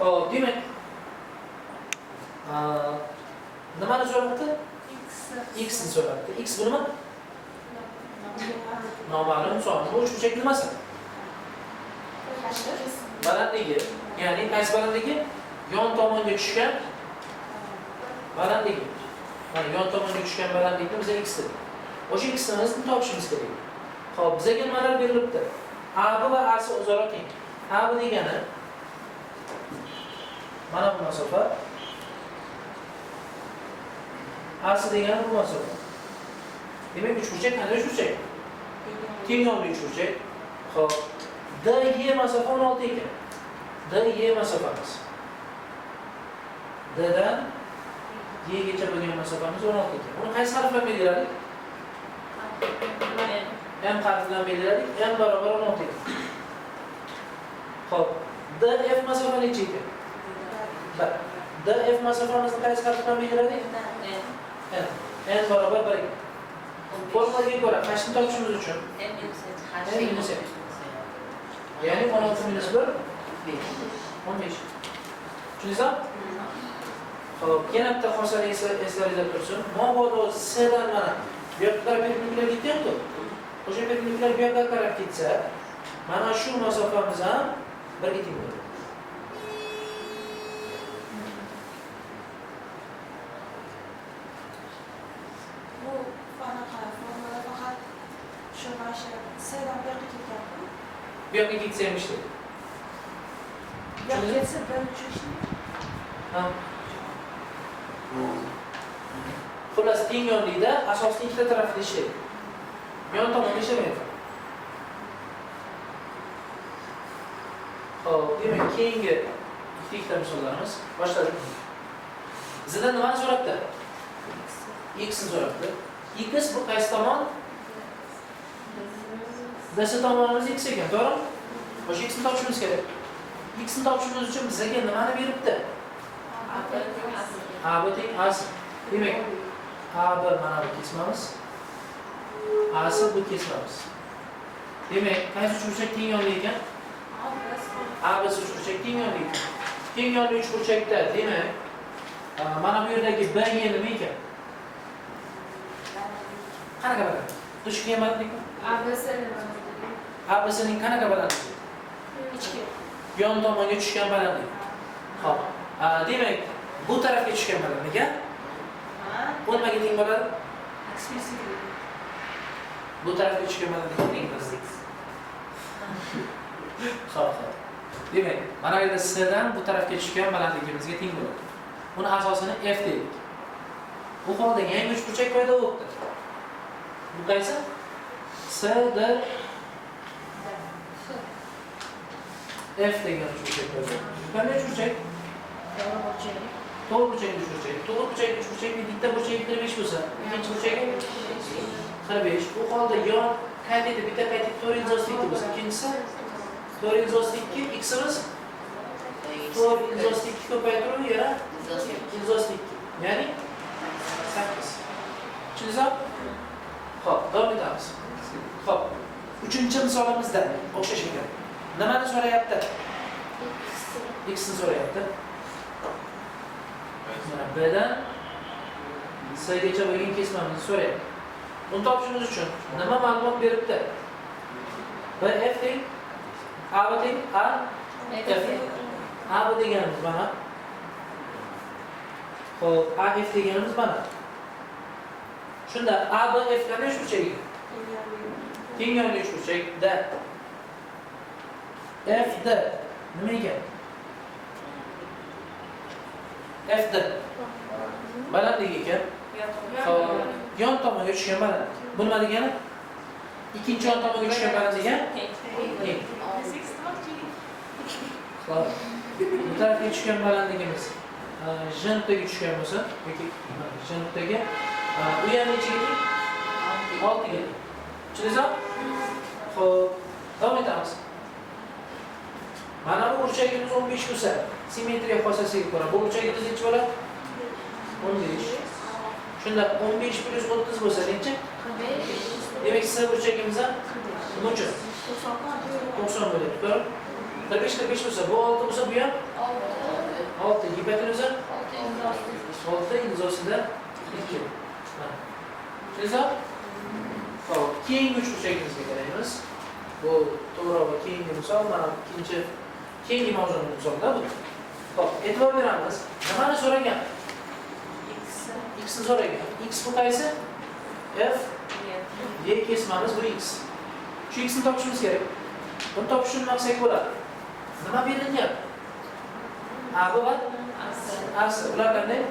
Xo'p, demak, nimani so'rabdi? X ni so'rabdi. X bu nima? Noma'lum son. Bu uchburchak nimasi? Balandligi. Ya'ni qaysi balandligi? Yon tomonga tushgan balandligi. Mana yon tomonga tushgan balandlikni biz x dedik. O'sha x-imizni topishimiz kerak. Xo'p, bizga nimalar berilibdi? AB va AC o'zaro teng. AB degani mana bu masofa. AC degani bu masofa. Demak, uchburchak qanday uchburchak? Teng yonli uchburchak. Xo'p, DE masofa 16 ekan. DE masofamiz. D dan E gacha bo'lgan masofamiz 16 ekan. Uni qaysi harf bilan belgiladik? M harfi bilan belgiladik. M barobar 16 ekan. Xo'p, DF masofa necha ekan? 1. DF masofamizni qaysi harf bilan belgiladik? N. N barobar 1 ekan. Formulaga ko'ra h ni topishimiz uchun M minus M. Ya'ni 16 minus 1 5. 15. Tushundingizmi? Xo'p, yana bitta xosalik eslaringizda tursin. Mabodo S dan mana bu yoqqa qarab perpendikulyar ketyapti. O'sha perpendikulyar bu yoqqa qarab ketsa, mana shu masofamiz ham 1 ga teng bo'ladi. Bu anaqa formula faqat shu mana shu S dan bu yoqqa ketyapti. Bu yoqqa ketsa ham ishlaydi. Bu yoqqa ketsa 1 uchun ishlaydi. Ha. Xullas, teng yonlikda asosning ikkita tarafida ishlaydi. Yon tomonda ishlamaydi. Xo'p, demak, keyingi ikkita misollarimiz boshladik. Bizdan nimani so'rabdi? X ni so'rabdi. X bu qaysi tomon? DC tomonimiz X ekan, to'g'rimi? O'sha X ni topishimiz kerak. X ni topishimiz uchun bizga nimani beribdi? AB teng AC. Demak, AB mana bu kesmamiz. AC bu kesmamiz. Demak, qaysi uchburchak teng yonli ekan? ABC uchburchak teng yonli ekan. Teng yonli uchburchakda, demak, mana bu yerdagi BE nima ekan? Qanaqa balandlik? Tushgan balandlikmi? ABC ABC ning qanaqa balandligi? Ichki. Yon tomonga tushgan balandlik. Xo'p. Demak, bu tarafga tushgan balandlik, a? Bu nimaga teng bo'ladi? X minus Y. Bu tarafga tushgan balandlikka teng bo'ladi. Xo'p, xo'p. Demak, mana bu yerda S dan bu tarafga tushgan balandligimizga teng bo'ladi. Buni asosini F dedik. Bu holda yangi uchburchak paydo bo'ldi. Bu qaysi? S, D, F degan uchburchak paydo bo'ldi. Qanday uchburchak? To'g'ri burchakli uchburchak. To'g'ri burchakli uchburchakning bitta burchagi 45 bo'lsa, ikkinchi burchagi 45. Bu holda yon kateti bitta kateti 4 osti 2 bo'lsa, ikkinchisi 4 osti 2, x-imiz 4 osti 2 ko'paytiruv yana 2 osti 2. Ya'ni 8. Tushundingizmi? Xo'p, davom etamiz. Xo'p, uchinchi misolimizda o'xshash ekan. Nimani so'rayapti? X ni so'rayapti. Mana B dan S gacha bo'lgan kesmamizni so'rayapti. Buni topishimiz uchun nima ma'lumot beribdi? B F teng A B teng A F. A B deganimiz mana. Xo'p, A F deganimiz mana. Shunda A B F qanday uchburchak ekan? Teng yonli uchburchak D. F D nima ekan? F D balandligi ekan. Xo'p, yon tomonga tushgan balandlik. Bu nima degani? Ikkinchi yon tomonga tushgan balandlik, a? Teng. Xo'p. Bu tarafga tushgan balandligimiz J nuqtaga tushgan bo'lsa, yoki J nuqtaga, u ham nechaga teng? 6 ga teng. Tushundingizmi? Xo'p, davom etamiz. Mana bu burchagimiz 15 bo'lsa, simmetriya xosasiga ko'ra bu burchagimiz necha bo'ladi? 15. Shunda 15 plus 30 bo'lsa necha? Demak, S burchagimiz ham nima uchun? 90 bo'ladi, to'g'rimi? 45 45 bo'lsa, bu 6 bo'lsa, bu ham bo'lsin-da 2. Mana. Tushundingizmi? Xo'p, keyingi uchburchagimizga qaraymiz. Bu to'g'ri keyingi misol, mana ikkinchi keyingi mavzuning misolida bu. Xo'p, e'tibor beramiz. Nimani so'ragan? X ni so'ragan. X bu qaysi? F Y kesmamiz bu X. Shu X ni topishimiz kerak. Buni topish uchun nima qilsak bo'ladi? Nima berilgan? A B va A S. Ular qanday?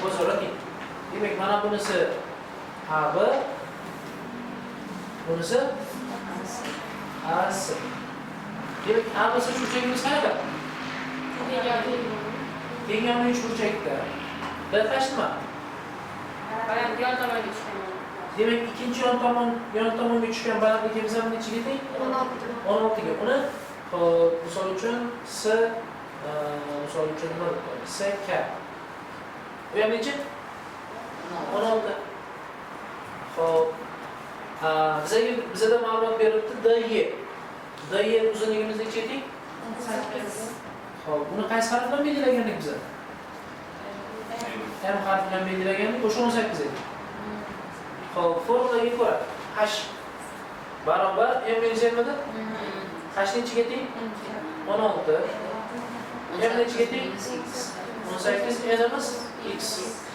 O'zaro teng. Demak, mana bunisi A B, bunisi A S. Demak, A B S uchburchagimiz qanaqa? Teng yonli uchburchakda. B H nima? Baland yon tomonga tushgan. Demak, ikkinchi yon tomonga tushgan balandligimiz ham nechaga teng? 16. 16 ga. Uni hop, misol uchun S, misol uchun nima deb qo'yamiz? S K. Bu ham necha? 16. Hop. Bizada ma'lumot berilibdi D Y. D Y uzunligimiz nechaga teng? 18. Hop, buni qaysi harf bilan belgilagandik biz? M harfi bilan belgilagandik, o'sha 18 edi. Xo'p, formulaga ko'ra H barobar M minus M edi. H nechaga teng? 16. M nechaga teng? 18. N'imiz X.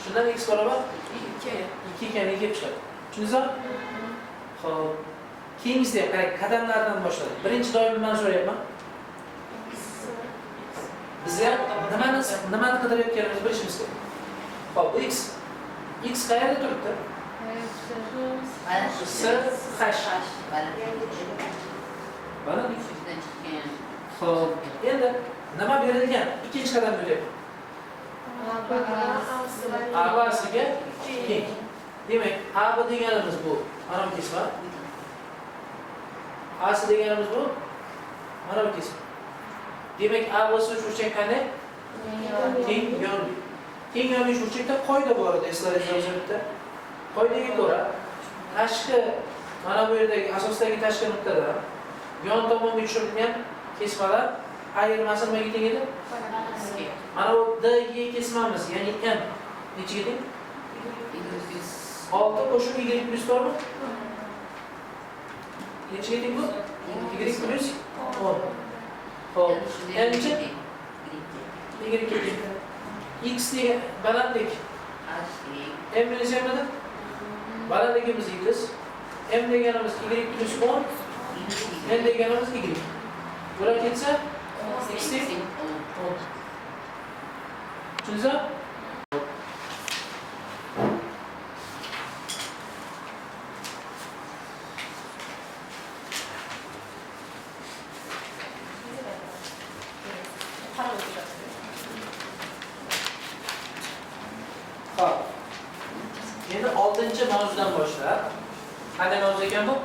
Shundan X barobar 2. 2 ekanligi kelib chiqadi. Tushundingizmi? Xo'p, keyingisida ham qarang, qadamlardan boshladik. Birinchi doim nimani so'rayapman? Bizga nimani qidirayotganimizni bilishimiz kerak. Xo'p, bu X. X qayerda turibdi? S H. Balandlik. Xo'p, endi nima berilgan? Ikkinchi qadamda o'tyapman. A B ga teng. Demak, A B deganimiz bu mana bu kesma. A S deganimiz bu mana bu kesma. Demak, A B S uchburchak qanday? Teng yonli. Teng yonli uchburchakda qoida bor edi, eslaringizda bo'lsa bitta. Qoidaga ko'ra tashqi mana bu yerdagi asosdagi tashqi nuqtadan yon tomonga tushirilgan kesmalar ayirmasi nimaga teng edi? Mana bu D Y kesmamiz, ya'ni M nechaga teng? 6 qo'shib Y plyus to'rtmi? Nechaga teng bu? Y plyus 10. Xo'p, M chi? Y ga teng. X degan balandlik. M minus M edi? Balandligimiz X, M deganimiz Y plyus 10, N deganimiz Y. Bular ketsa X teng 10. Tushundingizmi? Xo'p. Endi 6-mavzudan boshlab. Qanday mavzu ekan bu?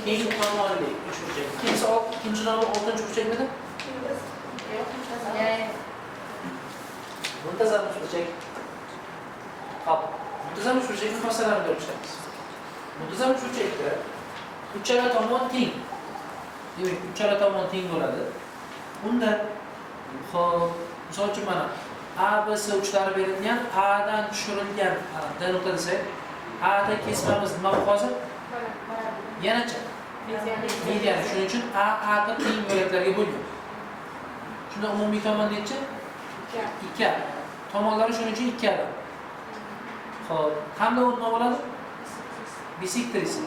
Teng tomonli uchburchak. Ikkinchi nomi 6-burchakmidi? Muntazam uchburchak. Xo'p, muntazam uchburchakning xossalarini ko'rib chiqamiz. Muntazam uchburchakda uchala tomon teng. Demak, uchala tomon teng bo'ladi. Unda xo'p, misol uchun mana A, B, C uchlari berilgan, A dan tushirilgan D nuqta desak, A da kesmamiz nima bu hozir? Yanacha. Median. Shuning uchun A, A ga teng bo'laklarga bo'lgan. Shunda umumiy tomon necha? 2. Tomonlari shuning uchun 2 adam. Xo'p, hamda u nima bo'ladi? Bisektrisa.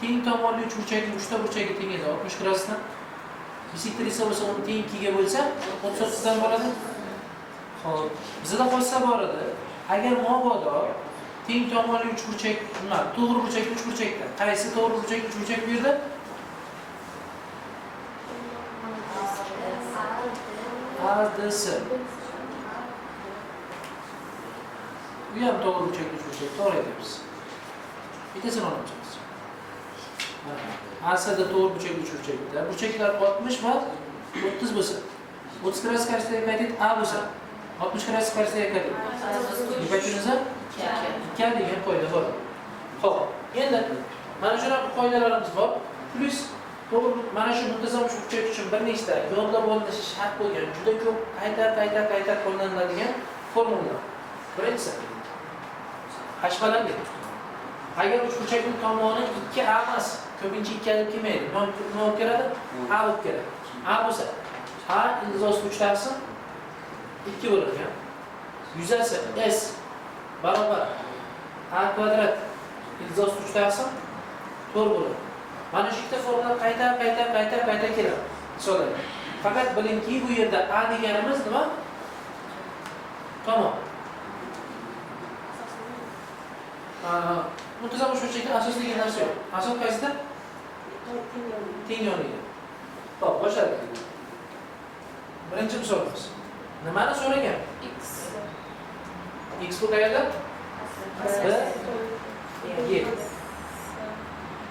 Teng tomonli uchburchakning 3 ta burchagi teng edi, 60 gradusdan. Bisektrisa bo'lsa, uni teng 2 ga bo'lsa, 30 dan bo'ladi. Xo'p, bizda xossa bor edi. Agar mabodo teng tomonli uchburchak, nima, to'g'ri burchak uchburchakda, qaysi to'g'ri burchak uchburchak bu yerda? A, D, S. Bu ham to'g'ri burchak uchburchak, to'g'ri aytyapsiz. Bittasini olamiz. A, S da to'g'ri burchak uchburchakda. Burchaklar 60 va 30 bo'lsa. 30 gradus qarshisiga katet A bo'lsa. 60 gradus qarshisiga katet. Nima tushundingizmi? 2 degan qoida bor. Xo'p, endi mana shunaqa qoidalarimiz bor. Plus to'g'ri mana shu muntazam uchburchak uchun bir nechta yodlab olinishi shart bo'lgan, juda ko'p qayta qo'llaniladigan Formula. Birinchisi h balandlik. Agar uchburchakning tomoni 2a emas, ko'pincha 2 deb kelmaydi. Nima bo'lib keladi? A bo'lib keladi. A bo'lsa, A ildiz 3 taqsim 2 bo'lar ekan. Yuzasi S barobar A kvadrat ildiz 3 taqsim 4 bo'ladi. Mana shu ikkita formula qayta qayta qayta qayta keladi. Misollar. Faqat bilingki, bu yerda A deganimiz nima? Tomon. Muntazam uchburchakda asos degan narsa yo'q. Asos qaysida? Teng yonida. Xo'p, boshladik. Birinchi misolimiz. Nimani so'ragan? X. X bu qayerda? B Y.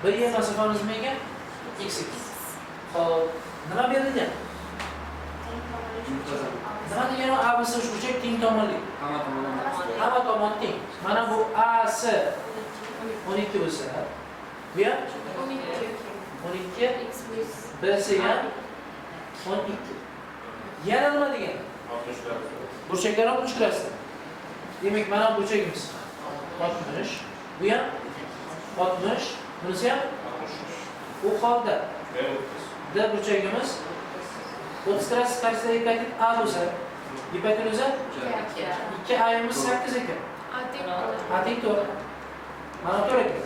B Y masofamiz nima ekan? X. Xo'p, nima berilgan? Nima degani ABC uchburchak teng tomonli? Hamma tomondan. Hamma tomon teng. Mana bu AC 12 bo'lsa, bu ham 12, BC ham 12. Yana nima degani? Burchaklar 60 gradusda. Demak, mana burchagimiz 60, bu ham 60, bunisi ham 60. U holda D burchagimiz 30 gradus qarshisidagi katet A bo'lsa, gipotenuza 2 A'miz 8 ekan. A teng 4. Mana 4 ekan.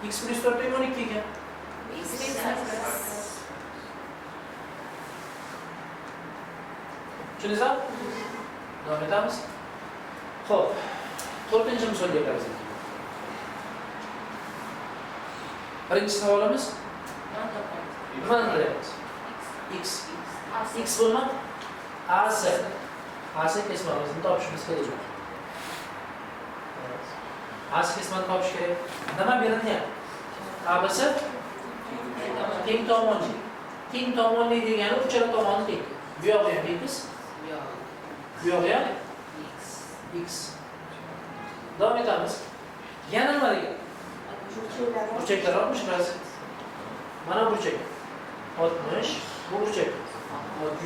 X plus 4 teng 12 ekan. Tushundingizmi? Davom etamiz. Xo'p, 4-misolga qarasak. Birinchi savolimiz nimani qilyapmiz? X. X bo'lma? AC. AC kesmamizni topishimiz kerak. AC kesmani topish kerak. Nima berilgan? ABC teng tomonli. Teng tomonli degani uchala tomoni teng. Bu yog'i ham x, bu yog'i ham x. Davom etamiz. Yana nima degan? Burchaklar 60 gradus. Mana burchak 60, bu burchak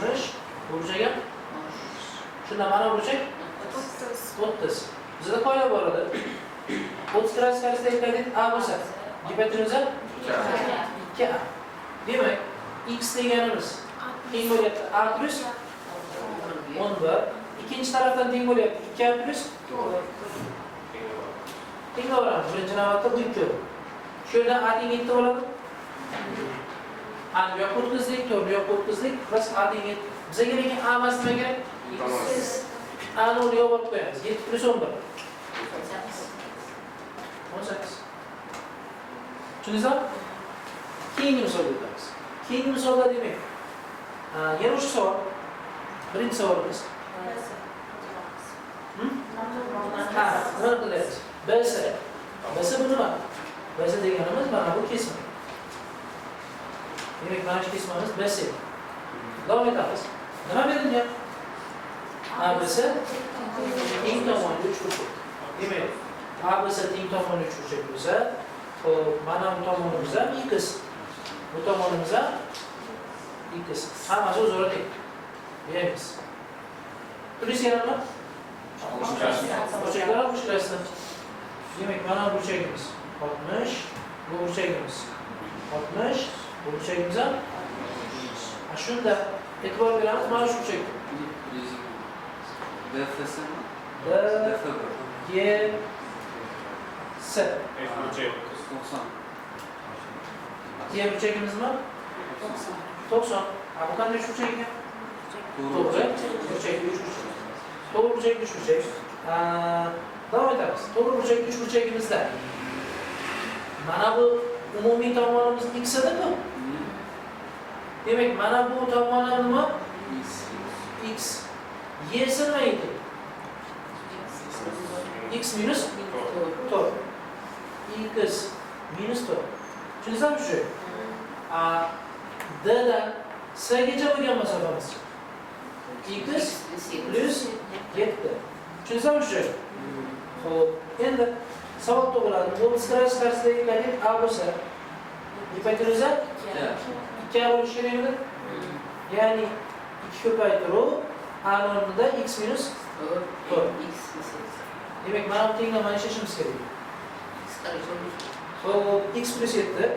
60, bu burchak ham. Shunda mana burchak 30. Bizda qoida bor edi. 30 gradus qarshisidagi katet A bo'lsa, gipotenuza 2A. Demak, x deganimiz teng bo'lyapti A plus 11. Ikkinchi tarafdan teng bo'lyapti 2A plus 4. Tenglayveramiz. Birinchi navbatda bu 2. Shu yerdan A teng 7 bo'ladi. A ni bu yoqqa o'tkazdik, 4 ni bu yoqqa o'tkazdik, bas A teng 7. Bizga lekin A emas nima kerak? A ni o'rniga olib qo'yamiz. 7 plus 11. 18. Tushundingizmi? Keyingi misolga o'tamiz. Keyingi misolda demak, yana o'sha savol. Birinchi savolimiz. Ha, nima qilyapmiz? BC. BC bu nima? BC deganimiz mana bu kesma. Demak, mana shu kesmamiz BC. Davom etamiz. Nima berilgan? ABC teng tomonli uchburchak. Demak, ABC teng tomonli uchburchak bo'lsa, xo'p, mana bu tomonimiz ham x, bu tomonimiz ham x. Hammasi o'zaro teng. Deymiz. Plyus yana nima? Burchaklar 60 gradusdan. Demak, mana burchagimiz 60, bu burchagimiz 60, bu burchagimiz ham. Shunda e'tibor beramiz mana shu burchakka. DFS mi? D G S. 90. G burchagimiz nima? 90. Ha, bu qanday uchburchak ekan? To'g'ri burchak uchburchak. To'g'ri burchak uchburchak. Davom etamiz. To'g'ri burchak uchburchagimizda mana bu umumiy tomonimiz x edi-ku. Demak, mana bu tomoni nima? X. Y nima edi? X minus 4. X minus 4. Tushundingizmi shu? A D dan S gacha bo'lgan masofamiz x plus 7. Tushundingizmi shu? Xo'p, endi savol tug'iladi. 30 gradus qarshisidagi katet A bo'lsa, gipotenuza 2A bo'lishi kerakmidi? Ya'ni 2 ko'paytiruv A o'rnida x minus 4. Demak, mana bu tenglamani ishlashimiz kerak. Xo'p, x plus 7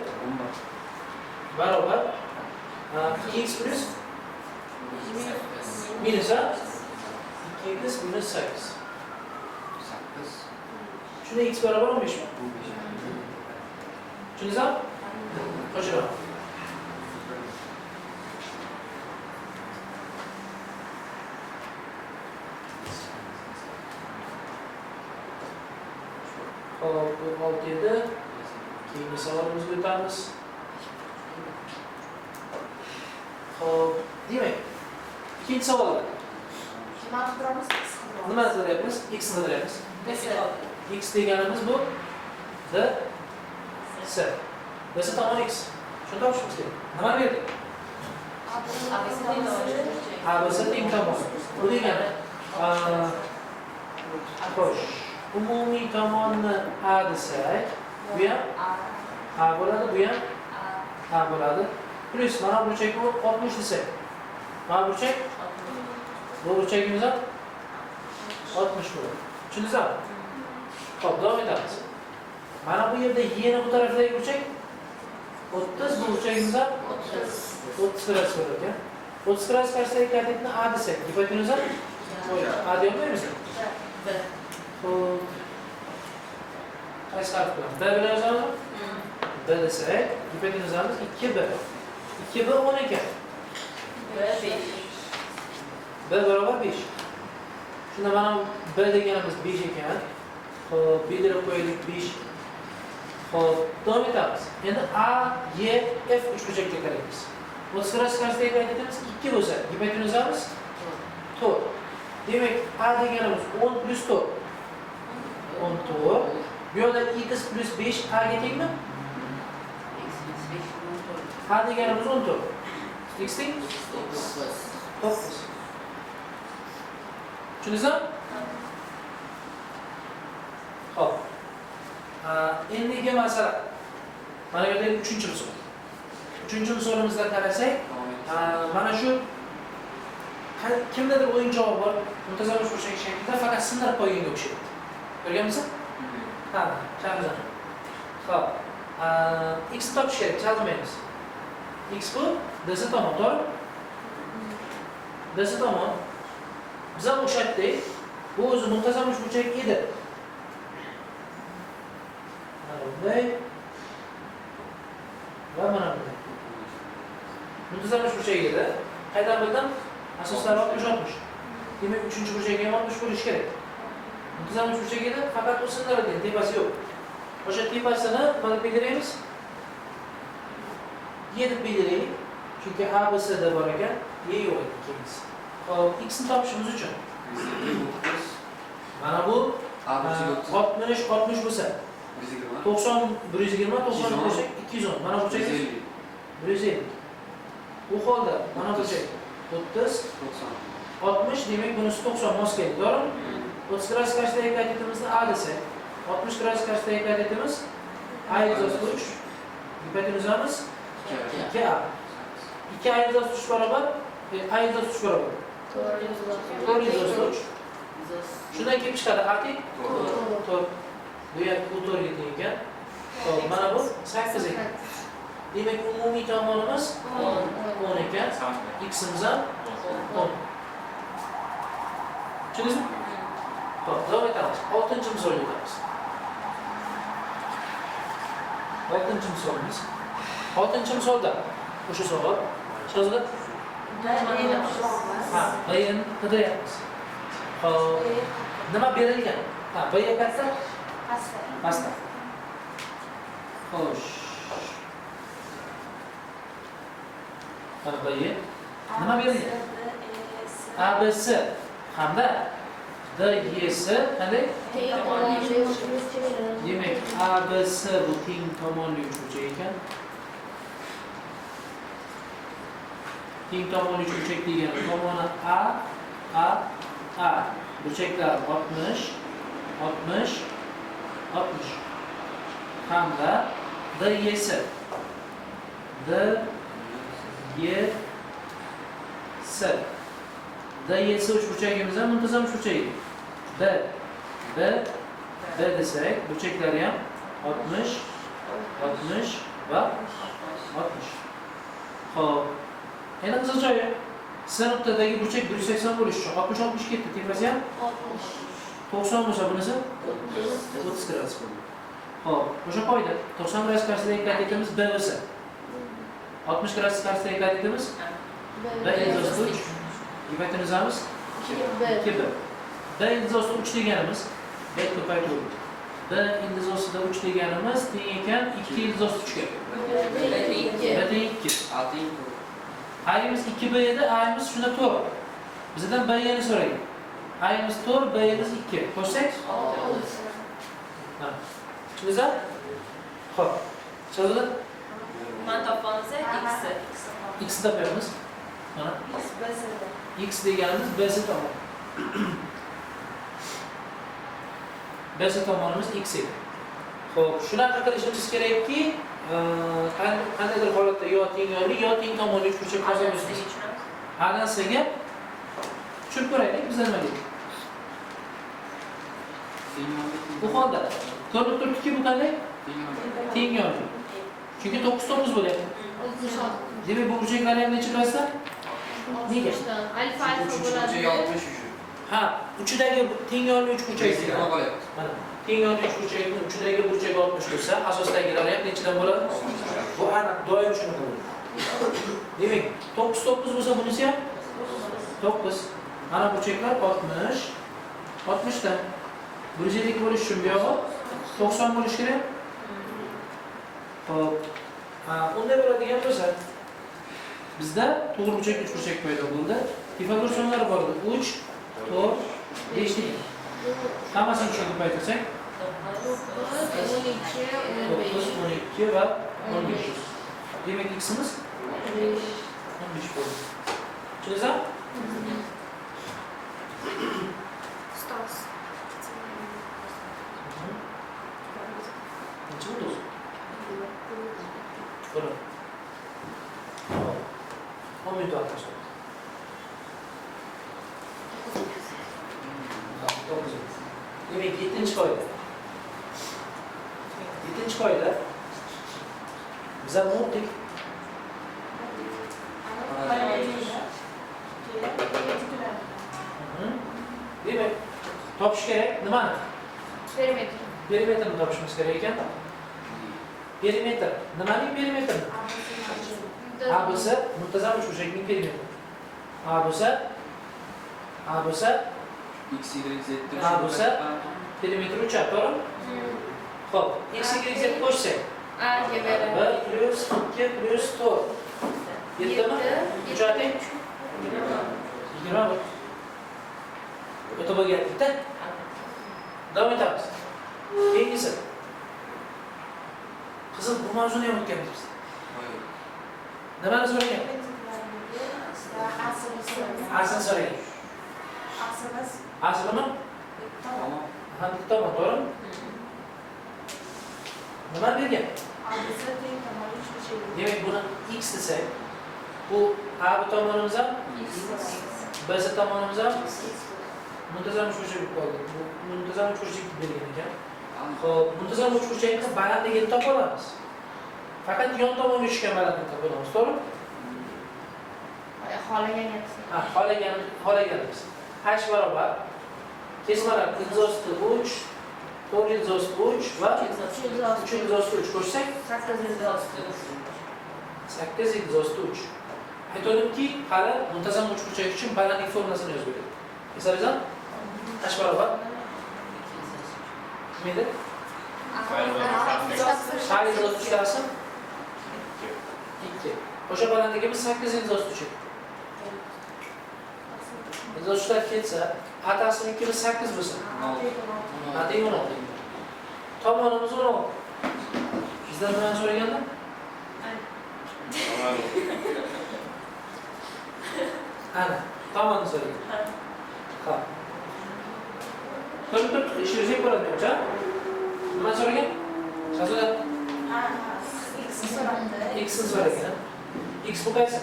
barobar 2x plus minus 2x minus 8. Shunda x barobar 15 mi? Tushundingizmi? Qo'shiraman. Xo'p, bu 6 edi. Keyingi savolimizga o'tamiz. Xo'p, demak, ikkinchi savolda Nima qidiramiz? Nima qidiryapmiz? X ni qidiryapmiz. X deganimiz bu D S. D S tomon X. Shuni topishimiz kerak. Nima berdi? ABC teng tomon. Bu degani xo'sh, umumiy tomonni A desak, bu ham A bo'ladi, bu ham A bo'ladi. Plus mana burchakni 60 desak. Mana burchak bu burchagimiz ham 60 bo'ladi. Tushundingizmi? Xo'p, davom etamiz. Mana bu yerda yana bu tarafdagi burchak 30, bu burchagimiz ham 30 gradus bo'lar ekan. 30 gradus qarshisidagi katetni A desak, gipotenuza A deya olmaymizmi? B. Xo'p. Qaysi harf bilan? B bilan yozamizmi? B desak, gipotenuzamiz 2B. 2B 10 ekan. B 5. B barobar 5. Shunda mana B deganimiz 5 ekan. Xo'p, belgilab qo'yaylik 5. Xo'p, davom etamiz. Endi A, Y, F uchburchakka qaraymiz. 30 gradus qarshisidagi katetimiz 2 bo'lsa, gipotenuzamiz 4. Demak, A deganimiz 10 plus 4. 14. Bu yerda x plus 5 A ga tengmi? X plus 5 A deganimiz 14. X teng? 9. Tushundingizmi? Xo'p. Endigi masala. Mana bu yerdagi 3-misol. 3-misolimizda qarasak, mana shu kimdadir o'yinchog'i bor, muntazam uchburchak shaklida faqat sindirib qo'yganga o'xshaydi. Ko'rganmisiz? Ha, Shahrizon. Xo'p. X topish kerak, chalg'maymiz. X bu DC tomon, to'g'rimi? DC tomon. Biz ham o'xshatdik. Bu o'zi muntazam uchburchak edi. Mana bunday va mana bunday. Muntazam uchburchak edi. Qaydan bildim? Asoslari 60-60. Demak, 3-burchak ham 60 bo'lishi kerak. Muntazam uchburchak edi, faqat u sindirilgan, tepasi yo'q. O'sha tepasini nima deb belgilaymiz? Y deb belgilaylik. Chunki A, B, C da bor ekan, Y yo'q ekan keyingisi. Xo'p, X ni topishimiz uchun mana bu 60 60 bo'lsa 90 120 90 bo'lsa 210. Mana burchak 150. Bu holda mana burchak 30 60, demak bunisi 90 mos keldi, to'g'rimi? 30 gradus qarshisidagi katetimizni A desak, 60 gradus qarshisidagi katetimiz A ildiz 3, gipotenuzamiz 2A. 2A ildiz 3 barobar A ildiz 3 barobar 4 ildiz 3. Shundan kelib chiqadi A teng 4. Bu yer bu 4 ga teng ekan. Xo'p, mana bu 8 ekan. Demak, umumiy tomonimiz 10 ekan. X'imiz ham 10. Tushundingizmi? Xo'p, davom etamiz. 6-misolga o'tamiz. 6-misolimiz. 6-misolda o'sha savol. Shahzoda? Ha, B ni qidiryapmiz. Xo'p, nima berilgan? Ha, B katta? Pastda. Pastda. Xo'sh. Mana B nima berilgan? A, B, C hamda D, E, S qanday? Demak, A, B, C bu teng tomonli uchburchak ekan. Teng tomonli uchburchak degani tomoni A, A, A. Burchaklar 60, 60, 60. Hamda D, E, S. D, E, S. DEC uchburchagimiz ham muntazam uchburchak edi. D, B, B desak, burchaklari ham 60, 60 va 60. Xo'p. Endi qiziq joyi, C nuqtadagi burchak 180 bo'lishi uchun 60 60 ketdi, tepasi ham 60. 90 bo'lsa bunisi 30 gradus bo'ladi. Xo'p, o'sha qoida 90 gradus qarshisidagi katetimiz B bo'lsa, 60 gradus qarshisidagi katetimiz B ildiz osti 3. Gipotenuzamiz 2B. 2B. B ildiz osti 3 deganimiz B ko'paytirildi. B ildiz ostida 3 deganimiz teng ekan 2 ildiz osti 3 ga. B B teng 2. A'miz 2B edi, A'miz shunda 4. Bizdan B'ni so'ragan. A'miz 4, B'miz 2. Qo'shsak? Ha. Tushundingizmi? Xo'p. Shahzoda, Nimani topamiz? X. x topamiz. Mana X BC'da. x deganimiz BC tomon. BC tomonimiz x edi. Xo'p, shunaqa qilishimiz kerakki, qandaydir holatda yo teng yonli, yo teng tomonli uchburchak qozonamiz. A dan C ga tushirib ko'raylik, biz nima deymiz? Bu holda ko'rinib turibdiki, bu qanday? Teng yonli. Chunki 9 9 bo'lyapti. Demak, bu burchaklar ham necha gradusda? Nega? Alfa alfa bo'ladi. Ha, uchidagi teng yonli uchburchak. Mana teng yonli uchburchakning uchidagi burchak 60 bo'lsa, asosdagilari ham nechadan bo'ladi? Bu aniq, doim shunaqa bo'ladi. Demak, 9 9 bo'lsa, bunisi ham 9. Mana burchaklar 60, 60 dan 150 bo'lishi uchun bu yog'i 90 bo'lishi kerak. Xo'p. Ha, unday bo'ladigan bo'lsa, bizda to'g'ri burchak, uchburchak paydo bo'ldi. Pifagor sonlari bor edi. 3, 4, 5 degan. Hammasini uchga ko'paytirsak, 9, 12, 9, 15. 12 va 15. Demak, x'imiz 5. 15 bo'ldi. Tushundingizmi? Ustoz. Necha bo'ldi o'zi? Bo'ladi. Xo'p. 10 minut vaqt bo'ldi. 9. Demak, 7-qoida. 7-qoida biza nima o'tdik? Demak, topish kerak nimani? Perimetr. Perimetrni topishimiz kerak ekan. Perimetr. Nimaning perimetri? A bo'lsa, muntazam uchburchakning perimetri. A bo'lsa, A bo'lsa, X, Y, Z. A bo'lsa, perimetri 3, to'g'rimi? Xo'p, x, y, z qo'shsak, A ga beradi. 1 plus 2 plus 4. Yettimi? 3 a teng 21. O'ta bo'lgan-da. Davom etamiz. Keyingisi. Qiziq, bu mavzuni ham o'tganmiz biz. Nimani so'ragan? Asini so'ragan. Aslimi? Ha, bitta tomon, to'g'rimi? Nima bergan? Demak, buni x desak, bu A bu tomonimiz ham, B tomonimiz ham muntazam uchburchak bo'lib qoldi. Bu muntazam uchburchak bergan ekan. Xo'p, muntazam uchburchakni balandligini topa olamiz. Faqat yon tomonga tushgan balandlikni topa olamiz, to'g'rimi? Xohlagan yaxshi. Ha, xohlaganimiz. H barobar kesmalar ildiz osti 3, 4 ildiz osti 3 va 3 ildiz osti 3 qo'shsak 8 ildiz osti 3. 8 ildiz osti 3. Aytdimki, hali muntazam uchburchak uchun balandlik formulasini yozib berdik. Esladingizmi? H barobar nima edi? H ildiz osti 3 taqsim 2. O'sha balandligimiz 8 ildiz osti 3. Ildiz osti 3 ketsa, A taqsim 2 8 bo'lsa, A teng 16. Tomonimiz 16. Bizdan nimani so'raganda? Ana, tomonni so'ragan. Ha. Ko'rib turibdi, ish yursak bo'ladi menimcha. Nima so'ragan? Shahzoda X so'rabdi. X ni so'ragan. X bu qaysi?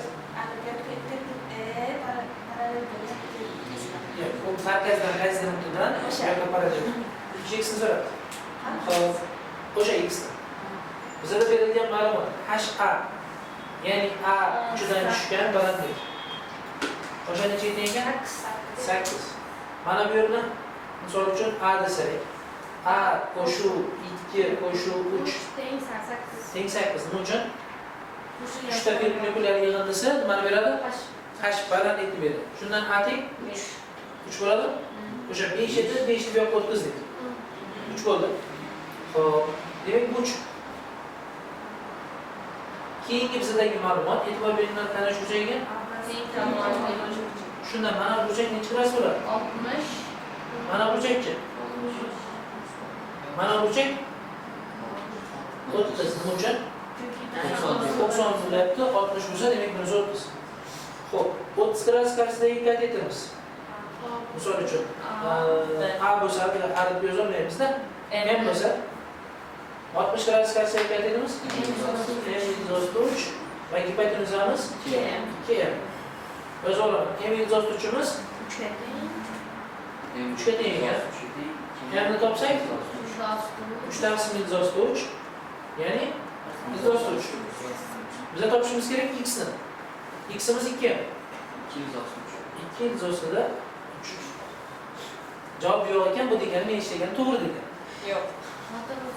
Markazdan qaysi nuqtadan O'sha. Yoqqa parallel. 3 x ni so'rabdi. Xo'p, o'sha x ni. Bizada berilgan ma'lumot HA, ya'ni A uchidan tushgan balandlik. O'sha nechaga teng ekan? 8. Mana bu yerni misol uchun A desak, A qo'shuv 2 qo'shuv 3 3 teng 8. Teng 8. Nima uchun? 3 ta perpendikulyar yig'indisi nimani beradi? H. H balandlikni beradi. Shundan A teng 5. 3 bo'ladi. O'sha 5 edi, 5 ni bu yoqqa o'tkazdik. 3 bo'ldi. Xo'p, demak bu 3. Keyingi bizadagi ma'lumot, e'tibor beringlar, qanday burchak ekan? Teng tomoni. Shunda mana burchak necha gradus bo'ladi? 60. Mana burchakchi? Mana burchak 30. Nima uchun? Chunki 90 bo'lyapti, 60 bo'lsa, demak bunisi 30. Xo'p, 30 gradus qarshisidagi katetimiz. Misol uchun, A bo'lsa, A deb yozolmaymizda. M bo'lsa, 60 gradus qarshisidagi katetimiz M ildiz 3 va gipotenuzamiz 2M. 2M. Yozib olaman. M ildiz 3imiz 3ga teng. 3ga teng ekan. M ni topsak 3 taqsim ildiz 3, ya'ni ildiz 3. Biza topishimiz kerak x ni. X'imiz 2. 2 ildiz ostida 3. Javob yo'q ekan, bu degani men ishlagan to'g'ri degan. Yo'q. Noto'g'ri.